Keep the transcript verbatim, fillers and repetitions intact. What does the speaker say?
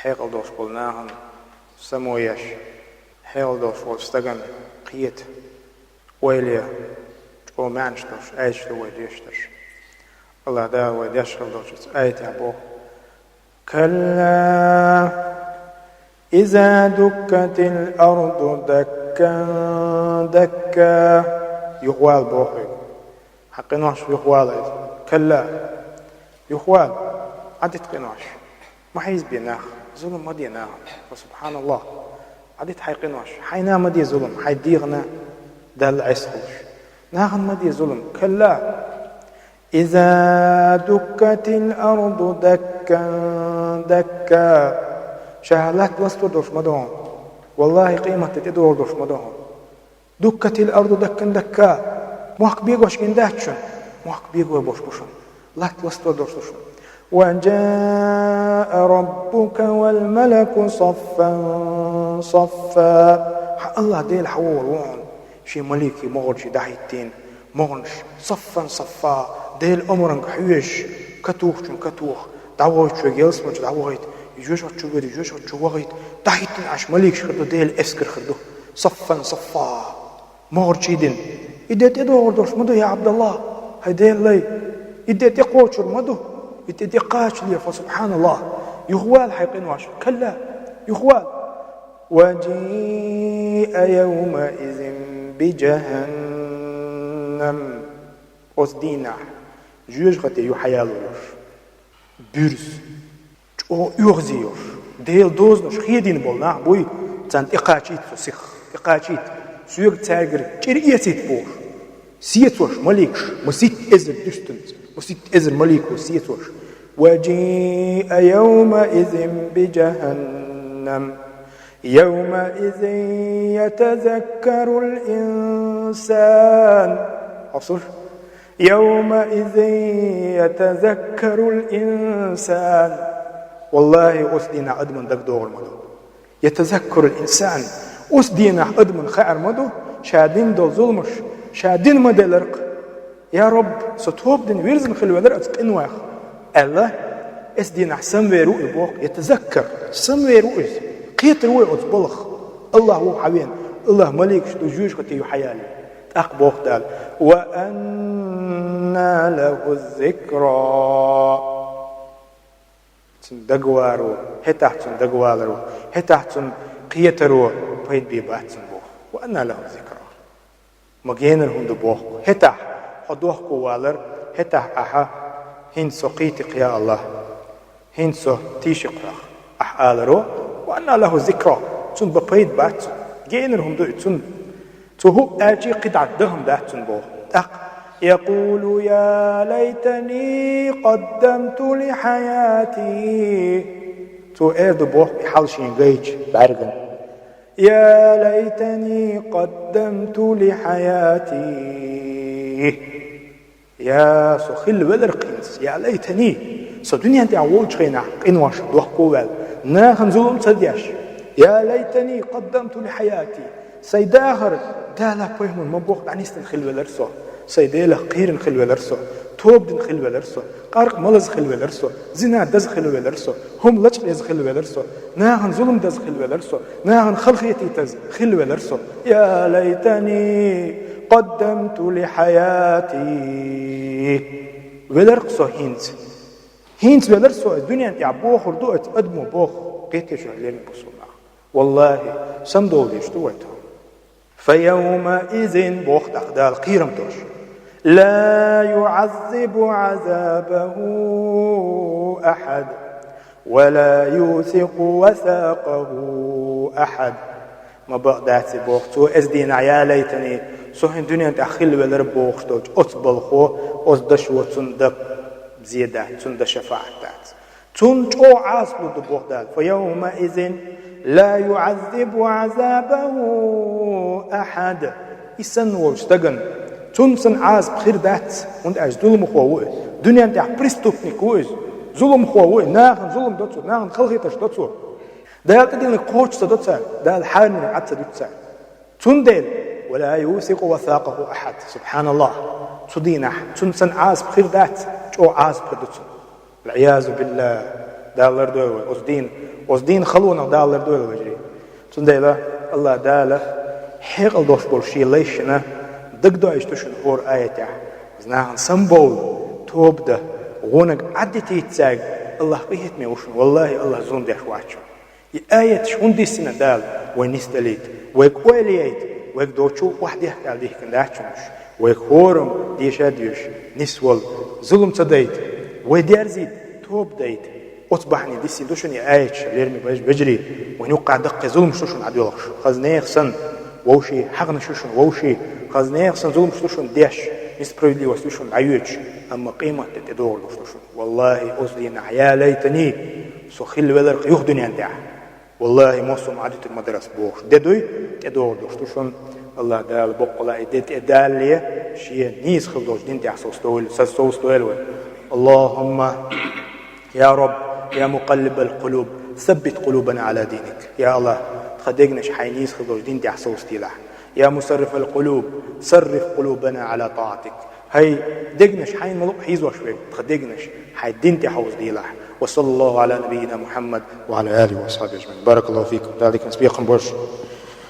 Хьекъал долуш болу нахана само еш, хьекъал долуш волу стагана кхета, ойла е, чӀогӀа маьӀнаш долуш аьлча ду вай дешнаш. АллахӀ Дала вай деш хир долчу цу аятехь боху: «كلا إذا دكت الأرض دكا دكا». Юхавала боху хьоьга. Хьан къинош юхавала иза. Калла. Юхавала. Ӏадита къинош. Ма хьийзабе нах. Зулам ма де нахана. Ва субханаллахӀ. Ӏадита хьайн къинош. Хьайна ма де зулам. Хьайн дегӀана Далла Ӏеса хуьлуш. Нахана ма де зулам. Калла. إذا دكت الأرض دكا دكا. Ша латта ластор долуш ма ду хьуна. ВаллахӀи, къематде тӀедогӀур долуш ма ду хьуна. دكت الأرض دكا دكا. Мохк бегош гина дац шуна? Мохк бегой болуш бу шуна. Латта ластор долуш ду шуна. وجاء ربك والملك صفا صفا. Хьан АллахӀ Дела хьан вогӀур ву хьуна. Шен маликий могӀарчий дӀахӀиттийна, могӀарш صفا صفا, Делан омранга хьоьжуш, катухучун катоха, дӀавахийтинчун ялсаманчу дӀавахийта, жоьжахати чу вахийта, жоьжахати чу вахийта, дӀахӀиттина Ӏаш маликаш хир ду, Делан эскар хир ду. صفا صفا. МогӀарчий дина. И де тӀедогӀур долуш ма ду, я ӀабдаллахӀ, хьайн Делан лай. И де тӀекхочур ма ду. И де тӀекхачале, фа субханаллахӀ. Юхавала хьайн къинош. Калла. Юхавала. وجيء يومئذ بجهنم. Оцу дийнахь жоьжахати ю хьаяло йолуш, буьрса, чӀогӀа оьгӀазе йолуш, Делан дозанаш хедийна болу нах буй, царна тӀекхачийта со сиха, тӀекхачийта. Соьга цаьргара чӀир эцийта бохуш. Сецош маликаш, маситта эзар дуьстанца, маситта эзар малико сецош. وجيء يومئذ بجهنم. يومئذ يتذكر الإنسان. Хьовсуш? يومئذ يتذكر الإنسان. ВаллахӀи, оцу дийнахь адаман дагадогӀур ма ду. يتذكر الإنسان. Оцу дийнахь адаман хаар ма ду, ша дина долу зуламаш, ша дина ма деларх. Я Рабб, со тоба дина вирзина хила велара оцу къинойх, аьлла, оцу дийнахь самавер ву и боху, يتذكر, самавер ву иза, кхетар ву оцу балхах. АллахӀ ву хьан вена, АллахӀ маликаш ду, жоьжахати ю хьаялий. ТӀаккха боху Дала: وأنى له الذكرى. Цунна дагаваро, хӀетахь цунна дагаваларо, хӀетахь цунна кхетаро пайда бе бац цунна боху. وأنى له الذكرى. Ма генара хӀунда боху. ХӀетахь хьо дохко валар, хӀетахь ахьа: «ХӀинца со кхийти-кх, я АллахӀ, хӀинца со тийши-кх хьох», ахьа аларо, وأنى له الذكرى, цунна бан пайда бац цунна. Генара хӀума ду и цунна. Цо хӀуъа аьлча, кхидӀа дахам дац цунна боху. ТӀаккха: يقول يا ليتني قدمت لحياتي. Цо эр ду боху и хьал шен гайча бӀаьргана: يا ليتني قدمت لحياتي. Я, со хилла велар-кх хӀинца, يا ليتني, со дуьнен тӀехь волчу хенахь къинош дохко а ваьлла, нахана зулам а ца деш, يا ليتني قدمت لحياتي, сайн дахар Дала, пайхамар ма боху дӀанисдина хилла велар со, сайн Делах кхийрина хилла велар со, тоба дина хилла велар со, къаркъа малаза хилла велар со, зина даза хилла велар со, хӀума лачкъа еза хилла велар со, нахана зулам даза хилла велар со, нахана халахетийтаза хилла велар со. يا ليتني قدمت لحياتي. Велар-кх со хӀинца. ХӀинца велар со, иза дуьнен тӀехь бохур ду оцу адамо боху, кхетий шуна, леррина бусулба нах. ВаллахӀи, самадовла дезаш ду вай тхо. فيومئذ, боху тӀаккха Дала кхерам долуш: لا يعذب عذابه أحد ولا يوثق وثاقه أحد. Ма бакъ дац и боху, цо эза дийнахь, يا ليتني, со хӀинца дуьнен тӀехь хилла велар бохуш долчу оцу балхо, оцу дашо цунна дан зе дац, цунна дан шафаӀат дац. Цунна чӀогӀа Ӏазап лур ду боху Дала. فيومئذ لا يعذب عذابه أحد. И санна волчу стагана цунна санна Ӏазап хир дац, хӀунда аьлча зуламхо ву иза. Дуьнен тӀехь преступник ву иза. Зуламхо ву иза. Нахана зулам до цо, нахана халахетарш до цо. Дала тӀедиллинарг кхочуш ца до цара, Дала хьарманиг Ӏад ца дуьту цара. Цундела, ولا يوثق وثاقه أحد. СубхьаналлахӀ. Цу дийнахь цунна санна Ӏазап хир дац, чӀогӀа Ӏазап хир ду цунна. والعياذ بالله. Дала лардойла вай, оцу дийна, оцу дийна халонах Дала лардойла, вежарий. Цундела Аллах Дала хьекъал долуш болу шен лайшна дагадоуьйтуш ду шуна хӀора аятехь. Нахана самабовла, тоба дан, гӀонаг Ӏаддитийта цаьрга, Аллах къинхетаме ву шуна, валлахӀи, Аллах зулам деш вац шуна. И аяташ хӀунда диссина Дала, вай нисдалийта, вайга ойла яйта, вайга доцу охьадехка аьлла дихкина дац шуна уьш. Вайга хӀораммо деша а доьшуш, нисвала, зулам ца дайта, вай дерзийта, тоба дайта. Оцу бахьане диссина ду шуна и аяташ, лераме бежа вежарий, вайн юккъехь даккхий зуламаш ду шуна Ӏадоьлхуш. Хаза нехан санна, вовшийн хьагӀнаш ю шуна, вовшийн, хаза нехан санна зуламаш ду шуна деш, несправедливость ю шуна дӀайоьдуш, амма къематде тӀедогӀур долуш ду шуна. ВаллахӀи, оцу дийнахь ялайтаний, со хилла веларх юха дуьнен тӀехь. ВаллахӀи, массо а Ӏадитар ма дара ас бохуш. Де дуй, тӀедогӀур долуш ду шуна. Аллах Дала боккъала и де тӀедалале, шен нийса хила долчу дин тӀехь совцадойла, са совцадойла вай. Аллахумма, я Раб, я мукъаллибал къулуб, саббит къулубана Ӏала диник. Я Аллах, тхан дегнаш хьайн нийса хила долчу дин тӀехь совцадийлахь. Я мусаррифал къулуб, сарриф къулубана Ӏала тӀаӀатик. ХӀай дегнаш, хьайна ма-луъу хьийзош верг, тхан дегнаш хьайн дин тӀе хьовзадийлахь. Ва саллаллаху Ӏала набийина Мухьаммад ва Ӏала алихи ва асхьабихи ажмаӀин. Баракаллаху фикум. Дала диканца бекхам бойла шун.